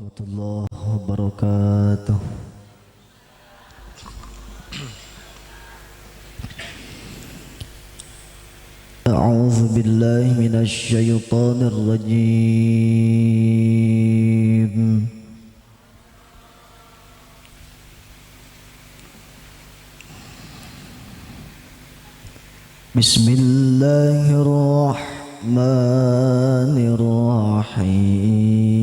warahmatullahi wabarakatuh. A'udzu billahi minasy syaithanir rajim. Bismillahirrahmanirrahim.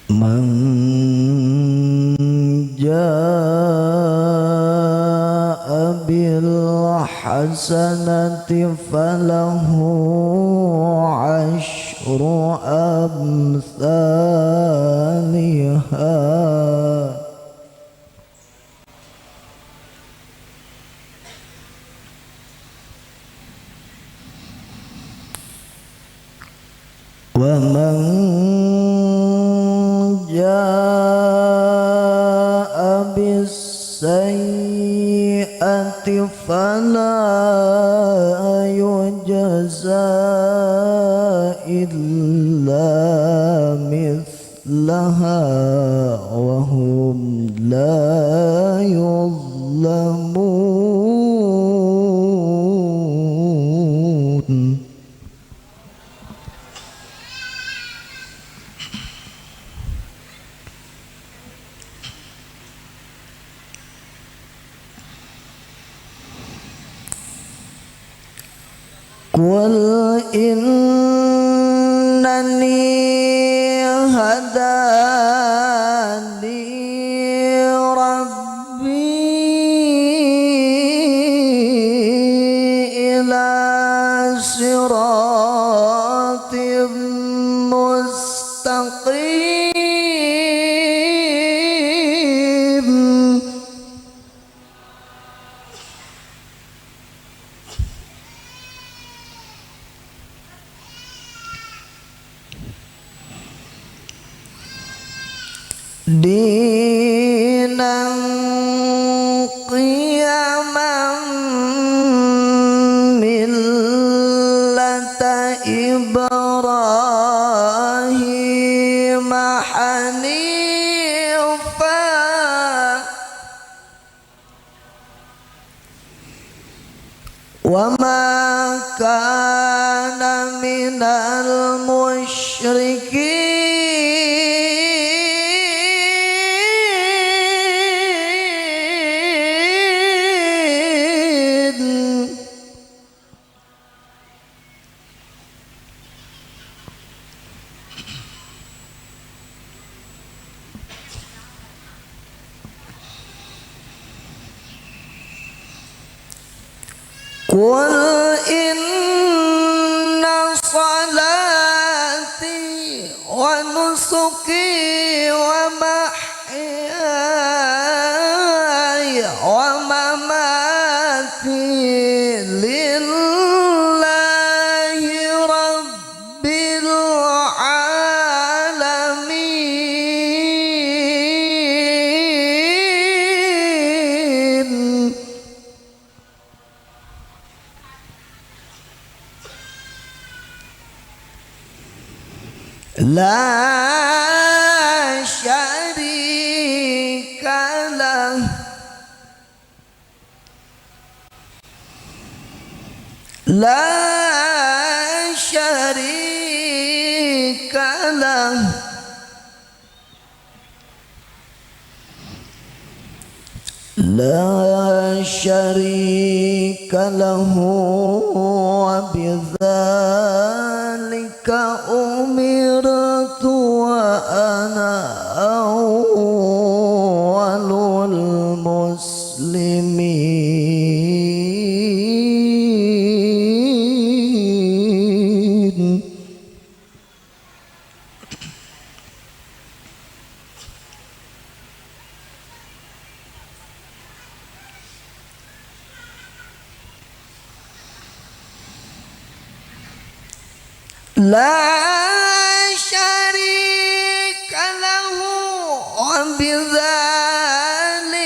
Man jaa'a bil hasanati falahu asyru amsalha. Wa man jaa'a bis-sayyi'ati fala yujza illa mithlaha wa hum la yuzlamun. Qul innani hadani rabbi ila siratim mustaqim. Dinan qiyaman millata Ibrahim hanifa wa ma kana minal musyrikin. Qul inna salati wa nusuki wa mahyaya wa mamati lillahi rabbil alamin. La syarika lah. La syarika lah. La syarika lahu wa bidzalika umirtu wa ana awwalul muslimin. La syarika lahu wa bidzalika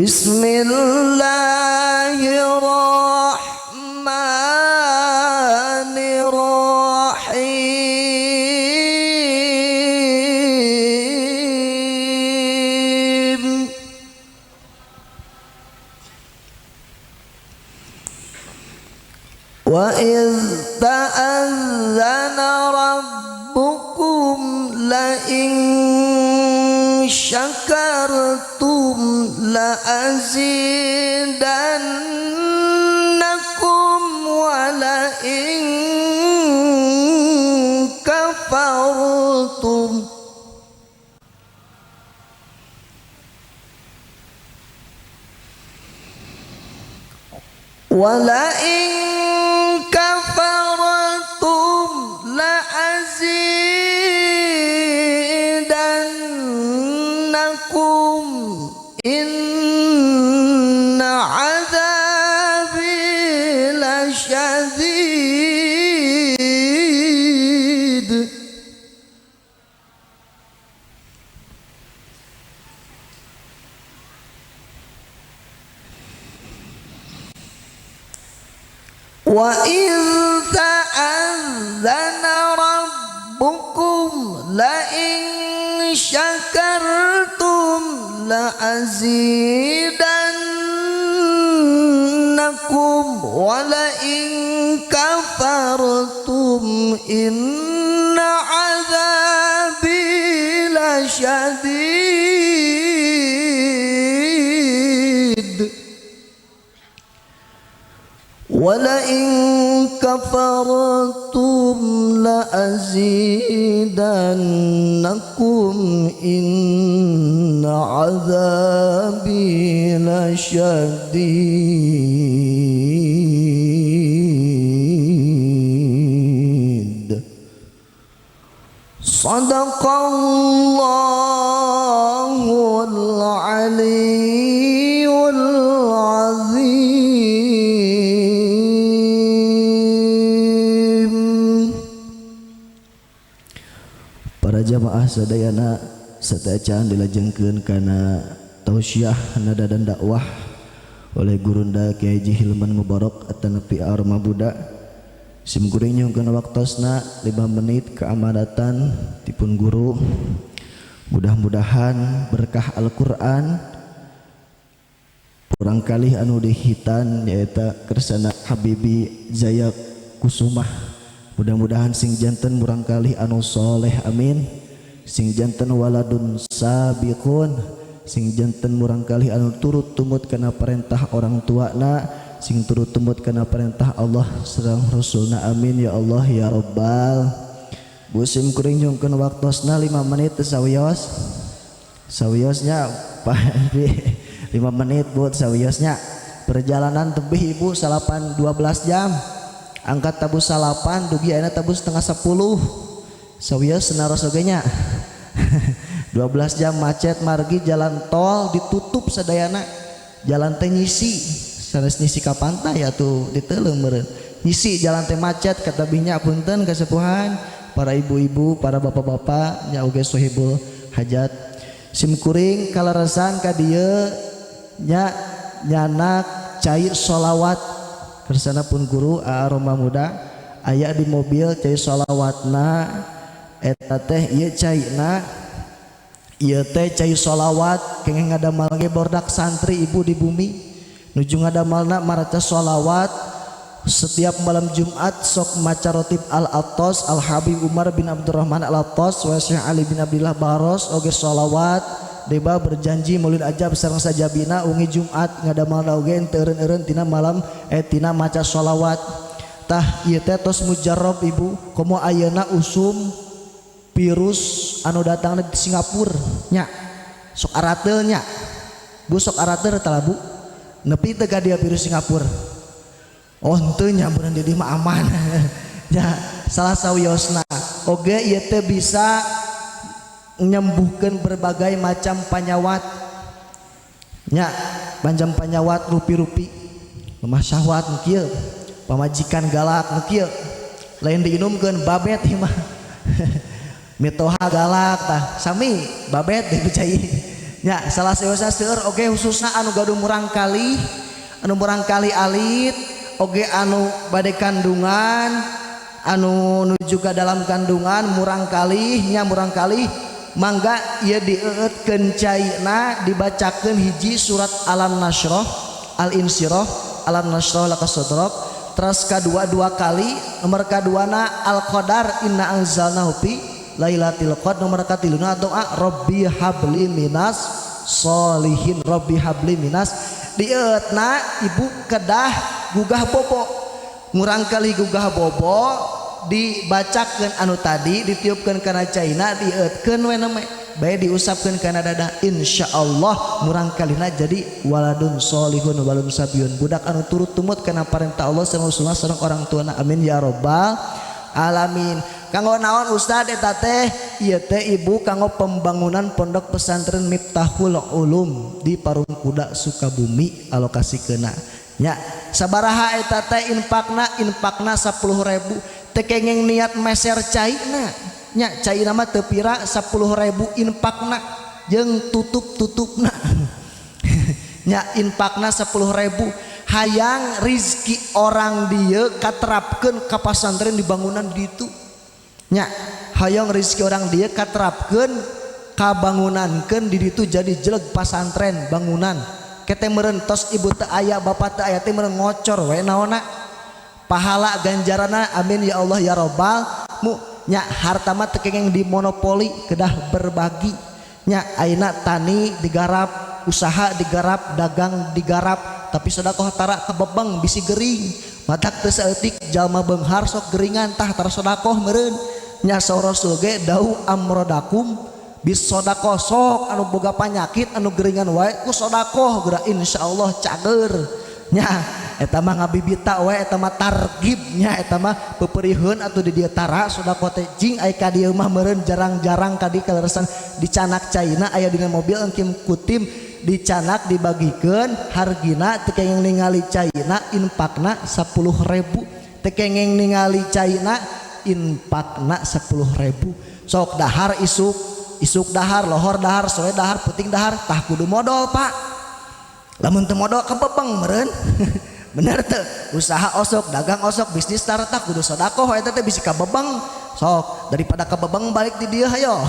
Bismillahirrahmanirrahim. Wa iz ta'adzana rabbukum la in syakartum la azidannakum wa la in kafartum wa la in kafartum la azidannakum inna azabi lasyadid. Wa iz ta'adzana rabbukum la in syakartum la azidannakum wa la in kafartum inna azabi lasyadid. Wa la in kafartum la azidannakum inna azabi lasyadid. Sadaqallahul aliyyul azim. Para jamaah sadayana sateuacan dilajengkeun kana tausiah nada dan dakwah oleh gurunda Kiai Haji Hilman Mubarok atanapi Arma Buddha. Sim kuring nyungkeun waktosna 5 menit keamanatan tipun guru. Mudah-mudahan berkah Al-Qur'an kurang kalih anu dihitan nyaeta kersana Habibi Jaya Kusumah. Mudah-mudahan sing janten murang kalih anu soleh, amin. Sing janten waladun sabiqun, sing janten murang kalih anu turut tumut kana perintah orang tuana, sing turut tumut kana perintah Allah sareng Rasulna, amin ya Allah ya Rabbal. Bu sim kuring nyungkeun waktosna 5 menit teu sawios. Sawiosnya Pak 5 menit bu sawiosnya. Perjalanan tebih ibu 8 12 jam. Angkat tabu 8 dugi ayeuna tabu 9:30. Sawios naros oge nya. 12 jam macet margi jalan tol ditutup sadayana. Jalan teh nyisi, sanes nyisi ka pantai atuh diteuleum meureun. Nyisi jalan teh macet katabihnya punten kasepuhan para ibu-ibu, para bapak-bapak nya oge sohibul hajat. Sim kuring kaleresan ka dieu nya nyanak cai sholawat. Kersana pun guru Aroma Muda aya di mobil cai sholawatna eta teh ieu caina ieu teh cai sholawat kenging ngadamal ge bordak santri ibu di bumi nuju ngadamalna maraca sholawat setiap malam Jumat sok maca rotib Al-Attas Al-Habib Umar bin Abdurrahman Al-Attas wa Syekh Ali bin Abdillah Baros oge sholawat deba berjanji maulid ajab sareng sajabina ungi Jumat ngadamalna oge teu eureun-eureun tina malam tina maca sholawat. Tah ieu teh tos mujarrob ibu komo ayeuna usum virus anu datang di Singapura nya sok arateul nya bu sok arateul tah bu nepi teu ka dia virus Singapura. Oh henteu nya beunang di dieu mah aman. Nya salah sawiosna oge ieu teh bisa menyembuhkan berbagai macam panyawat nya macam panyawat rupi-rupi lemah syahwat nu kieu pamajikan galak nu kieu lain diinumkeun babet ieu mah mitoha galak tah sami babet dicai Nya salah sawiosna seueur oge khususna anu gaduh murangkalih, anu murangkalih alit oge anu bade kandungan, anu nuju ka dalam kandungan murangkalih nya murangkalih mangga ieu dieueutkeun caina dibacakeun hiji surat Alam Nashrah, Al-Insyirah, Alam Nashrah laka sadrak, terus kadua dua kali, nomor kaduana Al-Qadar inna anzalnahu fi Lailatul Qadar, nomor katiluna doa Rabbi habli minas solihin, Rabbi habli minas. Dieutna ibu kedah gugah bobo, murangkalih gugah bobo dibacakeun anu tadi ditiupkeun kana caina dieutkeun we neme bae diusapkeun kana dada, insyaallah murangkalihna jadi waladun solihun waladun sabiyun, budak anu turut tumut kana parentah Allah sareng Rasulullah sareng orang tuana, amin ya rabbal alamin. Kanggo naon Ustad eta teh? Ieu teh ibu kanggo pembangunan pondok pesantren Miftahul Ulum di Parung Kuda Sukabumi alokasikeunna. Nya sabaraha eta teh infakna? Infakna 10.000. Teu kenging niat meser caina. Nya caina mah teu pira 10.000 infakna jeung tutup-tutupna. Nya infakna 10.000. Hayang rizki orang dieu katerapkeun ka pasantren di bangunan ditu. Nya hayang rizki orang dieu katerapkeun kabangunankeun di ditu jadi jeleg pasantren bangunan. Kete meureun tos ibu teu aya bapak teu aya teh meureun ngocor we naonna. Pahala ganjaranna amin ya Allah ya robbal mu. Nya harta mah teu kenging dimonopoli kedah berbagi. Nya ayeuna tani digarap, usaha digarap, dagang digarap, tapi sedekah tara kebebeng bisi gering. Matak teu saeutik jalma beunghar sok geringan tah tara sedekah meureun. Nya saur Rasul ge dau amrodakum bis sedekah, sok anu boga panyakit anu geringan wae ku sedekah geura insyaallah cager. Nya eta mah ngabibita wae, eta mah targib nya, eta mah peperiheun atuh di dieu tara sedekah teh jing ai ka dieu mah meureun jarang-jarang ka dieu kaleresan dicanak caina aya dina mobil engkim kutim dicanak dibagikeun hargina teu kenging ningali caina infakna 10.000, teu kenging ningali caina infakna 10.000. Sok dahar isuk, isuk dahar, lohor dahar, sore dahar, puting dahar, tah kudu modal Pak. Lamun teu modal kebebeng meureun. Bener teu? Usaha osok, dagang osok, bisnis tara tah kudu sedekah eta teh bisi kabebeng. Sok daripada kabebeng balik di dieu hayo.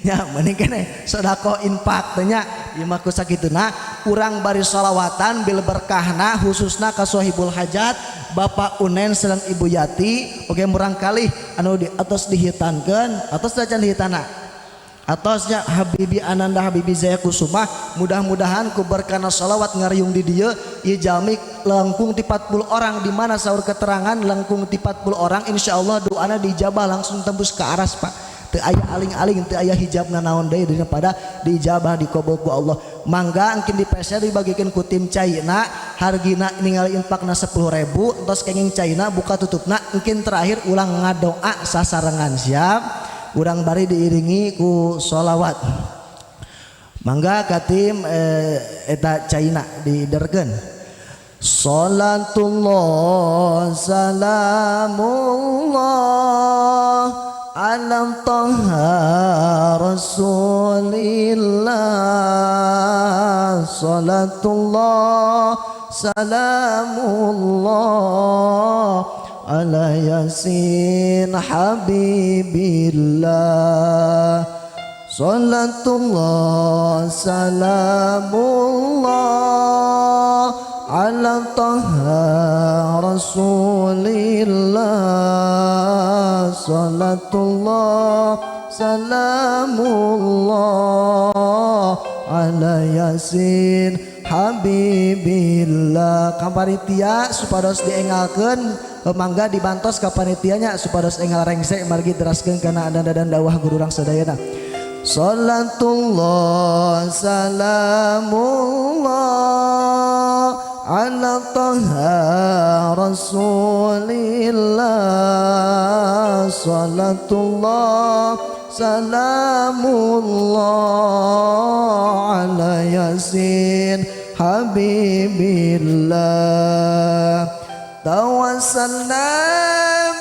Nya mending keneh sedekah infak teh nya. Ieu mah ku sakituna urang bari sholawatan bil berkahna khususna ka sohibul hajat Bapak Unen sareng Ibu Yati oge murangkalih anu di atos dihitankeun atos acan dihitana. Atosnya Habibi Ananda Habibi Zaya Kusuma mudah-mudahan ku berkana sholawat ngariung di dieu ieu jalmi lengkung ti 40 orang di mana saur keterangan lengkung ti 40 orang insyaallah doana dijabah langsung tembus ke aras Pak. Teu aya aling-aling teu aya hijabna naon deui dina pada dijabah dikabul ku Allah. Mangga engkin dipeser dibagikeun ku tim caina hargina ningali infakna 10.000 entos kenging caina buka tutupna engkin terakhir ulang ngadoa sasarengan siap. Urang bari diiringi ku sholawat. Mangga ka tim eta caina diderkeun. Salatullah salamullah ala Taha Rasulillah. Salatullah salamullah ala Yasin Habibillah. Salatullah salamullah ala Taha Rasulillah. Salatullah salamullah ala Yasin Habibillah. Kampanitia supados diengalkeun mangga dibantos ka panitianya supados engal rengse margi teraskeun kana adanda dan dawah guru urang sadayana. Salatullah salamullah ala Taha Rasulillah. Salatullah salamullah ala Yasin Habibillah. Tawassalna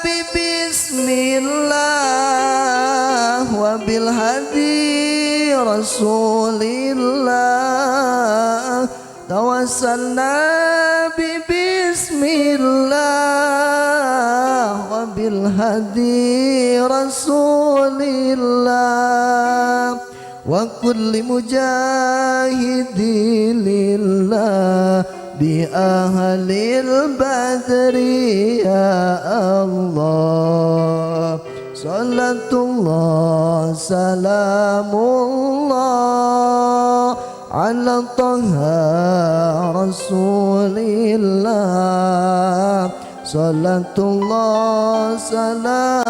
bi bismillah wa bil hadi Rasulillah. Tawassalna bi bismillah wa bil hadi rasulillah wa kulli mujahidi lillah bi ahlil badri ya Allah. Salatullah salamullah ala taha rasulillah. Salatullah salamullah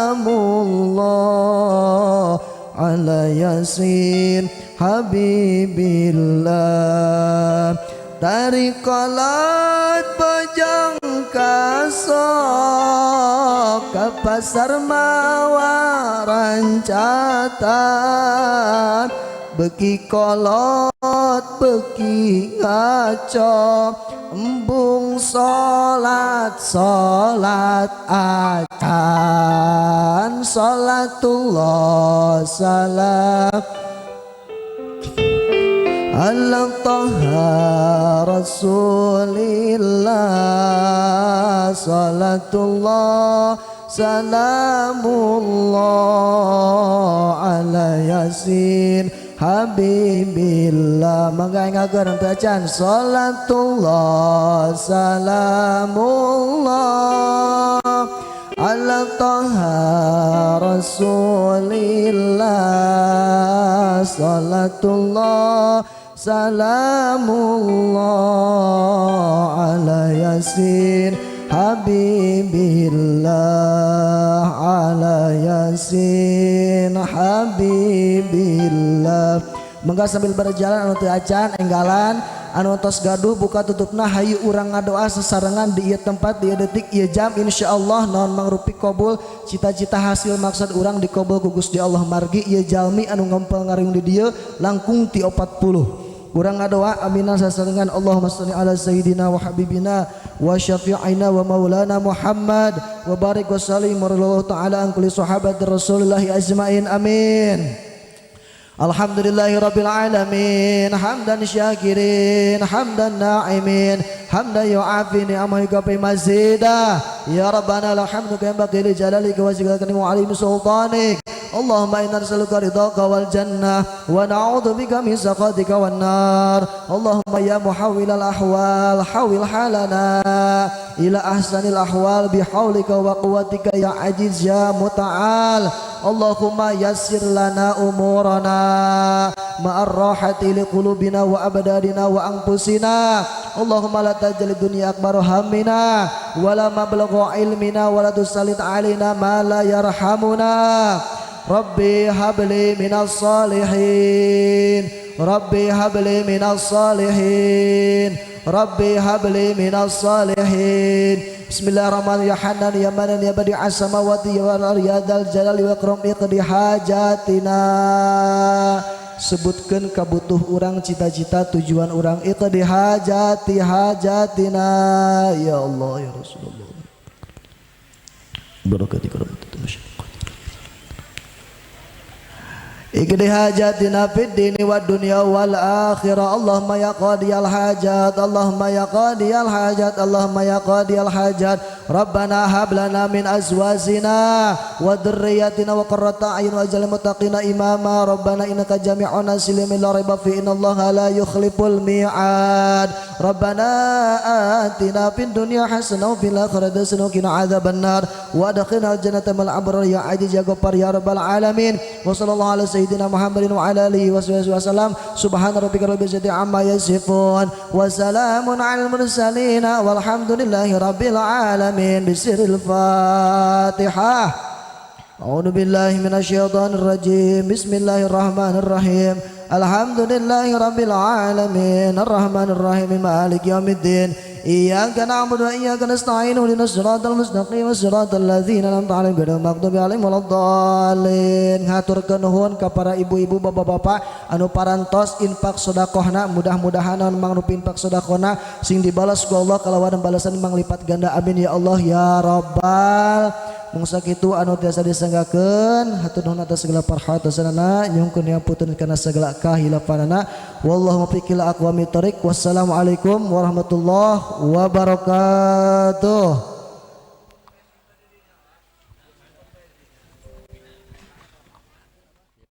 ala yasin habibillah. Dari kolot bojong kasok ke pasar mawaran catan, beki kolot beki ngaco embung salat salat acan. Salatullah salam ala taha rasulillah. Salatullah salamullah ala yasin habibillah. Mangga ngageun teu acan. Salatullah salamullah ala taha rasulillah. Salatullah salamullah ala yasin habibillah, ala yasin habibillah. Mangga sambil berjalan anu teu acan enggalan anu tos gaduh buka tutupna, hayu urang ngadoa sesarengan di ieu tempat di ieu detik ieu jam, insyaallah naon mangrupi kabul cita-cita hasil maksud urang dikabul ku Gusti Allah. Margi ieu jalmi anu ngempel ngariung di dieu langkung ti 40. Urang ngadoa aminan sasarengan. Allahumma shalli ala sayyidina wa habibina wa syafi'ina wa maulana Muhammad wa barik wa sallim wa radhiyallahu ta'ala an kulli sahabati Rasulillah ajmain, amin. Alhamdulillahi rabbil alamin, hamdan syakirin, hamdan na'imin, hamdan yu'afi ni'amahu yukafi mazidah. Ya Rabbana la hamduka yanbaghi li jalalika wa jalatika wa 'azimi sultanik. Allahumma inna nas'aluka ridhaka wal jannah wa na'udzu bika min sakhatika wan nar. Allahumma ya muhawwilal ahwal hawil halana ila ahsanil ahwal bihaulika wa quwwatika ya aziz ya muta'al. Allahumma yassir lana umurana ma'ar rahati liqulubina wa abdanina wa anfusina. Allahumma la taj'al dunya akbar hammina wa la mablagha ilmina wa la tusallit alaina ma la yarhamuna. Rabbi habli minas salihin, Rabbi habli minas salihin, Rabbi habli minas salihin. Bismillahirrahmanirrahim. Ya Hanan ya Manan ya Badi'as samawati wal ardi ya dzal jalali wal ikram iqdi hajatina. Sebutkeun kabutuh urang, cita-cita tujuan urang, iqdi hajati hajatina ya Allah ya Rasulullah. Barakati rahmatullah. Iqdi hajatina fid dini wad dunya wal akhirah. Allahumma ya qadiyal hajat, Allahumma ya qadiyal hajat, Allahumma ya qadiyal hajat. Rabbana hab lana min azwajina wa dhurriyyatina wa qurrata a'yun waj'alna muttaqina imama. Rabbana innaka jami'un nasi liyaumin la raiba fihi innallaha la yukhliful mi'ad. Rabbana atina fid dunya hasanah wa fil akhirati hasanah wa qina adzabannar wa adkhilna al-jannata ma'al abrar ya aziz ya ghaffar ya rabbal alamin. Wa sallallahu ala sayyidina Muhammadin wa ala alihi wa sallam. Subhana rabbika rabbil izzati amma yasifun wa salamun alal mursalin walhamdulillahi rabbil alamin. Bisiril Fatihah. A'udzu billahi minasyaitonir rajim. Bismillahirrahmanirrahim. Alhamdulillahi rabbil alamin arrahmanir rahim maliki yaumiddin. Iyyaka na'budu wa iyyaka nasta'in ihdinas siratal mustaqim siratal ladzina an'amta 'alaihim ghairil maghdubi 'alaihim waladdallin. Haturkeun nuhun ka para ibu-ibu bapak-bapak anu parantos infak sedekahna, mudah-mudahan anu mangrupi infak sedekahna sing dibalas ku Allah kalawan balasan manglipat ganda, amin ya Allah ya rabbal Mung sakitu anu tiasa disanggakeun. Hatur nuhun atas segala perhatosanana, nyungkeun dihapunten kana segala kahilapanana. Wallahu muwaffiq ila aqwamit thoriq. Wassalamualaikum warahmatullahi wabarakatuh.